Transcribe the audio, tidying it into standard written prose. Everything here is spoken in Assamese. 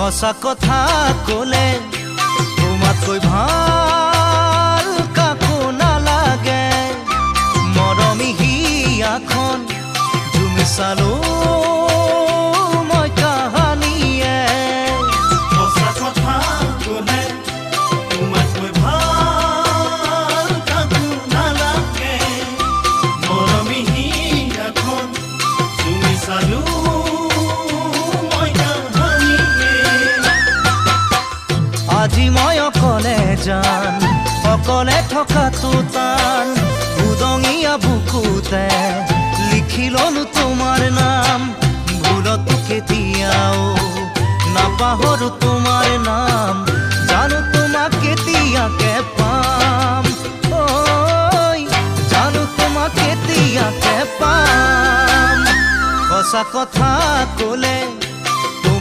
সঁচা কথা ক'লে তোমাতকৈ ভাল কাকো নালাগে। মৰমী হিয়াখন জুমি চালো মই কাহানিয়ে। সঁচা কথা ক'লে তোমাতকৈ ভাল কাকো নালাগে। মৰমী হিয়াখন চুমি চালো মই কাহানিয়ে। আজি মই অকলে জান, অকলে থকাটো টান। উদঙীয়া বুকুতে লিখি ললো তোমাৰ নাম। ভুলতো কেতিয়াও নাপাহৰো তোমাৰ নাম। জানো তোমাক কেতিয়াকে পাম, ঐ, জানো তোমাক কেতিয়াকে পাম। সঁচা কথা ক'লে